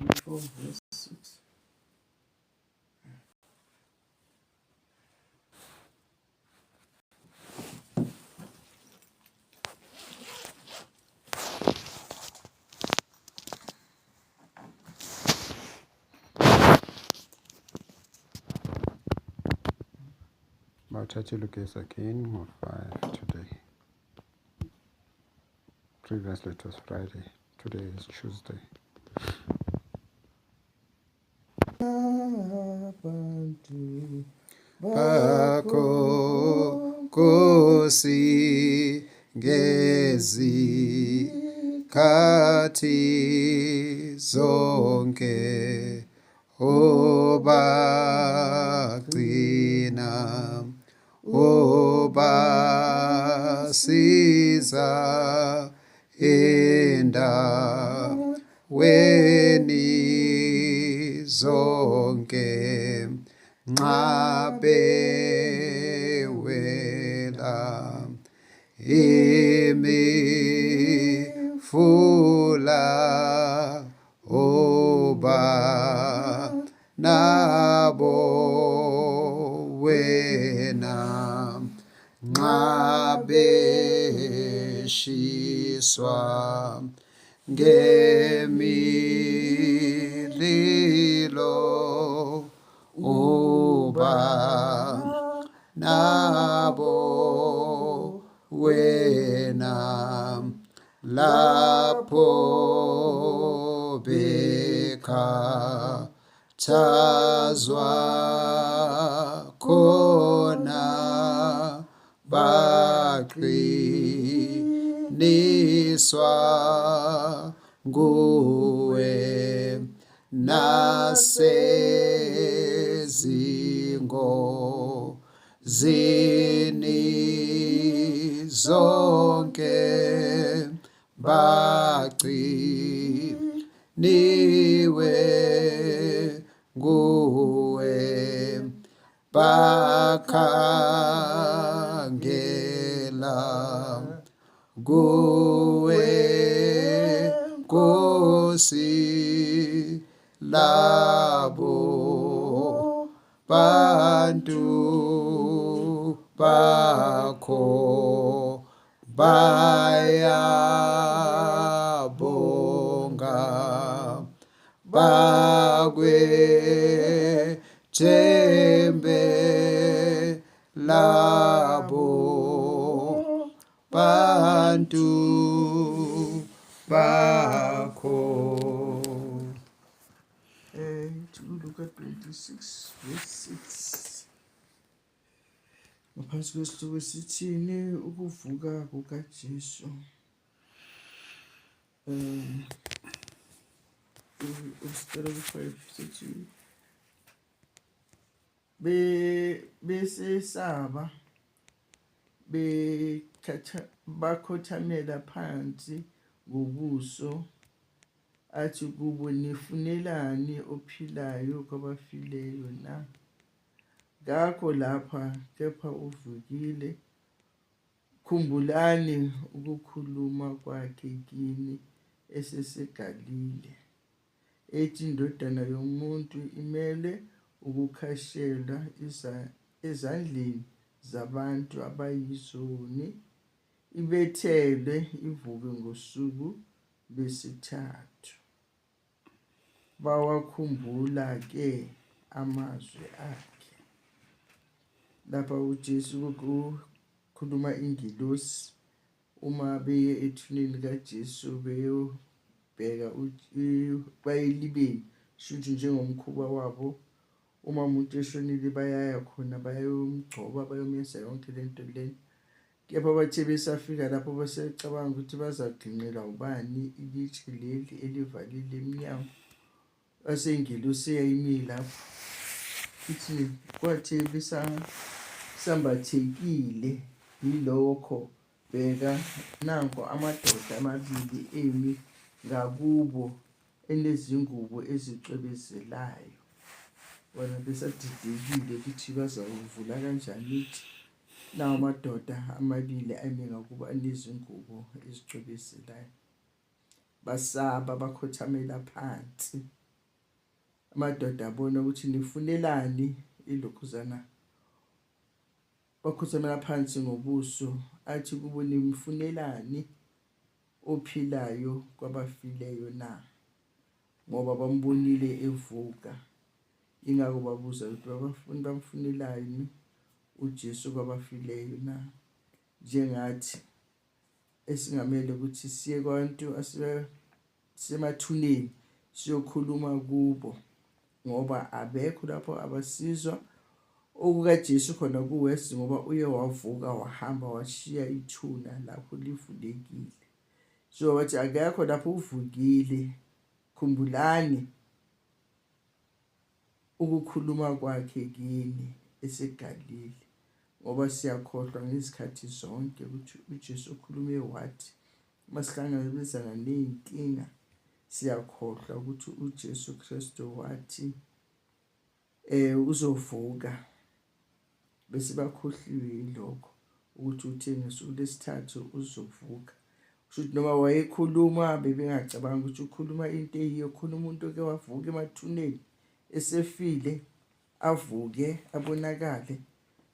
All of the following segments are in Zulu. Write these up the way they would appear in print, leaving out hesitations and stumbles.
24 verse 6. Bawuthathe ugesi again ngo-5 today. Previously it was Friday. Today is Tuesday. Abantu Bakho Nkosi ngezikhathi zonke obagcina obasiza endaweni zonke nxa bewela imifula oba nabo wena nxa beshiswa ngemililo uba nabo wena lapho bekhathazwa khona baqiniswa nguwe nasezingozini zonke bagciniwe nguwe bakhangela kuwe Nkosi labo bantu bakho bayabonga bakwethembe labo bantu bakho. Luka 26 verse 6. Ngaphansi kwesihloko esithini ukuvuka kukaJesu. Usiqala ku-5 sithi besesaba bethatha bakhothamela phansi ngobuso athi kubo nifunelani ophilayo kwabafileyo na? Kakho lapha kepha uvukile. Khumbulani ukukhuluma kwakhe kini eseseGalile, ethi iNdodana yomuntu imele ukukhashelwa ezandleni zabantu abayizoni, ibethelwe, ivuke ngosuku lwesithathu. Bawakhumbula-ke amazwi akhe. Lapha uJesu kukhuluma ingilosi uma beye ethuneni likaJesu beyobheka baye elibeni, shuthi njengomkhuba wabo uma umuntu eshonile bayaya khona bayomgcoba bayomenza yonke lento lena. Kepha bathe besafika lapho basecabanga ukuthi bazaginqelwa ubani ilitshe leli elivalile emnyango. Base ingelosi eyayimi lapho ithi kwathi besambathekile yilokho, bheka nanko amadoda amabili emi ngakubo enezingubo ezicwebezelayo. Bona besadidekile ukuthi bazawuvula kanjani itshe. Nawo amadoda amabili emi ngakubo enezingubo ezicwebezelayo. Basaba bakhothamela phansi. Amadoda abona ukuthi nifunelani ilokhuzana, bakhothamela phansi ngobuso, athi kubo, nimfunelani ophilayo kwabafileyo na? Ngoba bambonile evuka. Ingakho babuza ukuthi babafuni bamfunelani uJesu kwabafileyo na? Njengathi esingamele ukuthi siye kwantu asemathuneni siyokhuluma kubo ngoba abekho lapho abasizwa okukaJesu khona kuWest ngoba uye wavuka wahamba washiya ithuna lapho livulekile. So wathi akekho lapho uvukile, khumbulani ukukhuluma kwakhe kini eseGalile, ngoba siyakhohlwa ngezikhathi zonke ukuthi uJesu ukhulume wathi uma sihlangabezana ney'nkinga siyakhohlwa ukuthi uJesu Kristu wathi uzovuka bese bakhohliwe yilokho ukuthi uthe ngosuku lwesithathu uzovuka. Kusho ukuthi noma wayekhuluma bebengacabanga ukuthi ukhuluma into eyiyo, khona umuntu oke wavuka emathuneni esefile avuke abonakale,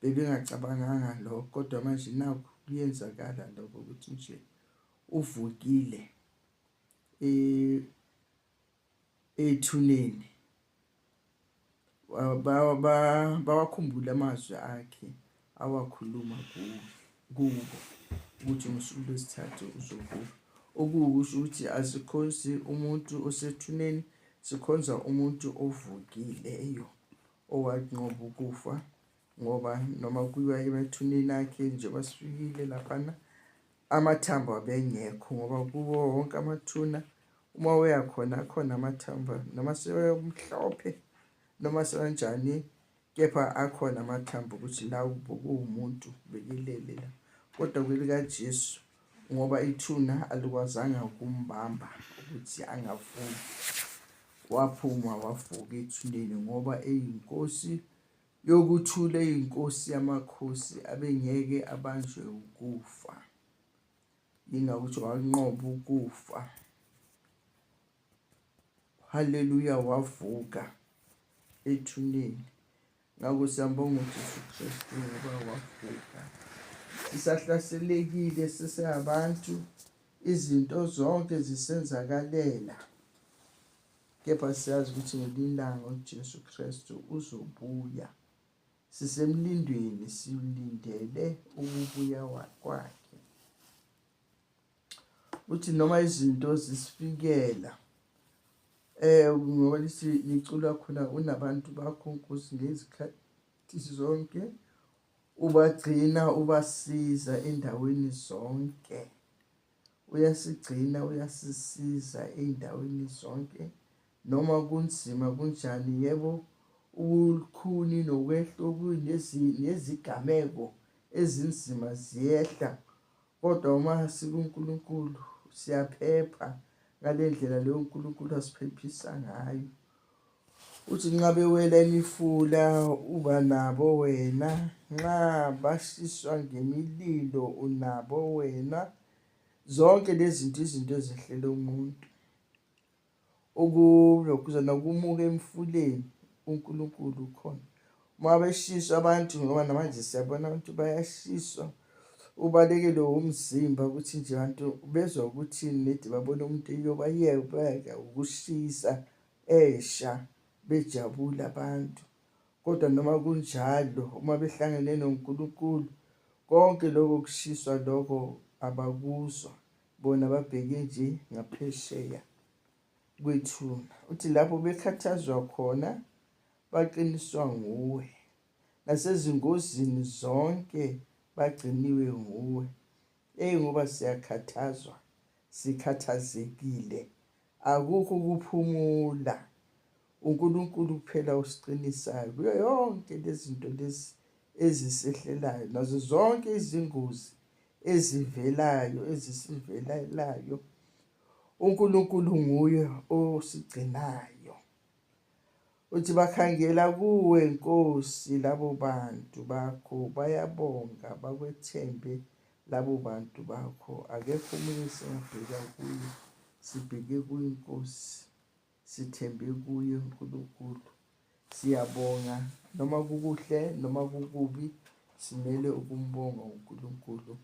bebengacabanganga lokho. Kodwa manje nakhu kuyenzakala lokho ukuthi nje uvukile ethuneni. Bawakhumbula amazwi akhe awakhuluma kubo ukuthi ngosuku lwesithathu uzovuka. Okuwukusho ukuthi asikhonzi umuntu osethuneni, sikhonza umuntu ovukileyo owanqoba ukufa, ngoba noma kuyiwa emathuneni akhe njengoba sifikile laphana amathambo abengekho ngoba kuwo wonke amathuna uma uya khona akhona amathambo noma sewemhlophe noma sekanjani kepha akhona amathambo ukuthi la bekuwumuntu bekelele la. Kodwa kwelikaJesu ngoba ithuna alikwazanga ukumbamba ukuthi angavuki, waphuma wavuka ethuneni ngoba eyinkosi yokuthula eyinkosi yamakhosi abengeke abanjwe ukufa. Yingakho wanqoba ukufa. Haleluya, wavuka ethuneni. Ngakho siyambonga uJesu Kristu ngoba wavuka. Sisahlaselekile sisengabantu, izinto zonke zisenzakalela. Kepha siyazi ukuthi ngelinye ilanga uJesu Kristu uzobuya. Sisemlindweni, silindele ukubuya kwakhe. Uthi noma izinto zisifikela ngoba lithi licula khona unabantu bakho Nkosi ngezikhathi zonke ubagcina ubasiza endaweni zonke. Uyasigcina uyasisiza ey'ndaweni zonke noma kunzima kunjani. Yebo, ubulukhuni nokwehla nezigameko ezinzima ziyehla, kodwa uma sikuNkulunkulu siyaphepha ngale ndlela leyo uNkulunkulu asiphephisa ngayo. Uthi nxa bewela imifula uba nabo wena, nxa bashiswa ngemililo unabo wena. Zonke lezi zinto izinto ezehlela umuntu. Ukulokhuzana ukumuka emfuleni uNkulunkulu ukhona. Uma beshiswa abantu ngoba namanje siyabona abantu bayashiswa ubalekele umzimba ukuthi nje abantu bezwa ukuthi nedi babona umuntu eyobayeka ukushisa esha bejabula abantu. Kodwa noma kunjalo uma behlangene noNkulunkulu konke lokho kushiswa lokho abakuzwa bona babheke nje ngaphesheya kwethuna. Uthi lapho bekhathazwa khona baqiniswa nguwe nasezingozini zonke bagciniwe nguwe. Eyi ngoba siyakhathazwa sikhathazekile akukho ukuphumula. UNkulunkulu kuphela osiqinisayo kuyo yonke lezinto lezi ezisehlelayo nazo zonke izingozi ezivelayo ezisivelelayo. UNkulunkulu nguye osigcinayo. Uthi bakhangela kuwe Nkosi labo bantu bakho bayabonga bakwethembe labo bantu bakho akekho omunye esingabheka kuye sibheke kuye Nkosi. Sithembe kuye uNkulunkulu. Siyabonga noma kukuhle noma kukubi, simele ukumbonga uNkulunkulu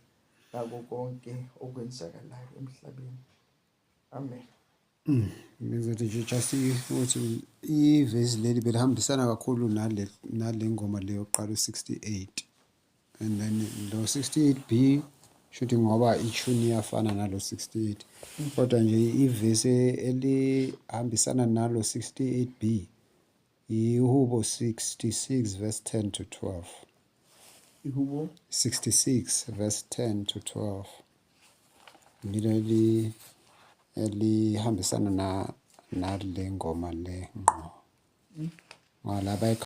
ngako konke okwenzakalayo emhlabeni. Amen. Ngizothi nje just ukuthi ivesi leli belihambisana kakhulu nale ngoma le yokuqala u-68, and then lo 68B shuthi ngoba i-tune iyafana nalo 68, kodwa nje ivesi elihambisana nalo 68B iHubo 66 verse 10 to 12. Ihubo 66 verse 10 to 12 ngileli elihambisana na nale ngoma le ngqo ngala.